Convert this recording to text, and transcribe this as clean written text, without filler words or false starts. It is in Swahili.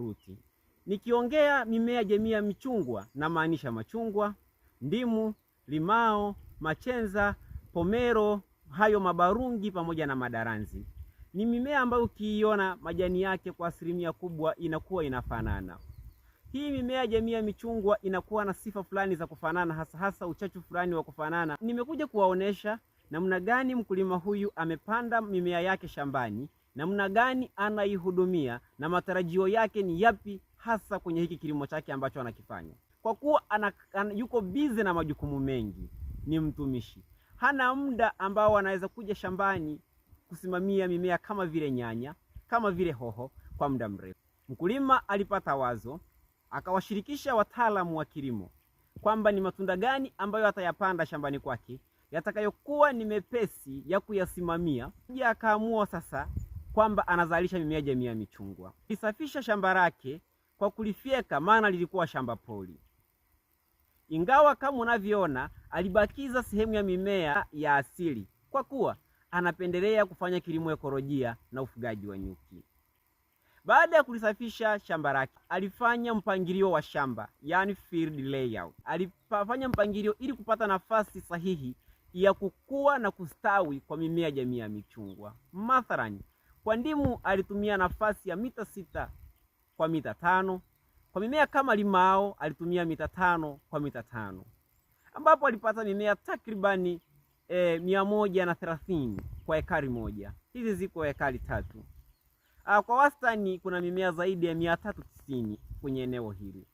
Fruti. Nikiongea mimea jamii ya michungwa namaanisha machungwa, ndimu, limao, machenza, pomero, hayo mabarungi pamoja na madaranzi. Ni mimea ambayo ukiiona majani yake kwa asilimia kubwa inakuwa inafanana. Hii mimea jamii ya michungwa inakuwa na sifa fulani za kufanana, hasa hasa uchachu fulani wa kufanana. Nimekuja kuwaonesha namna gani mkulima huyu amepanda mimea yake shambani, namna gani anaihudumia na matarajio yake ni yapi hasa kwenye hiki kilimo chake ambacho anakifanya. Kwa kuwa yuko bize na majukumu mengi, ni mtumishi, hana muda ambao anaweza kuja shambani kusimamia mimea kama vile nyanya, kama vile hoho kwa muda mrefu. Mkulima alipata wazo, akawashirikisha wataalamu wa kilimo kwamba ni matunda gani ambayo atayapanda shambani kwake yatakayokuwa ni mepesi ya kuyasimamia. Akaamua sasa kwamba anazalisha mimea jamii ya michungwa. Alisafisha shamba lake kwa kulifyeka, maana lilikuwa shamba pori. Ingawa kama unavyoona alibakiza sehemu ya mimea ya asili kwa kuwa anapendelea kufanya kilimo ekolojia na ufugaji wa nyuki. Baada ya kulisafisha shamba lake, alifanya mpangilio wa shamba, yani field layout. Alifanya mpangilio ili kupata nafasi sahihi ya kukua na kustawi kwa mimea jamii ya michungwa. Mathalani, kwa ndimu alitumia nafasi ya mita 6 kwa mita 5. Kwa mimea kama limao alitumia mita 5 kwa mita 5, ambapo alipata mimea takribani 130 kwa ekari moja. Hizi ziko ekari 3. Kwa wastani kuna mimea zaidi ya 390 kwenye eneo hili.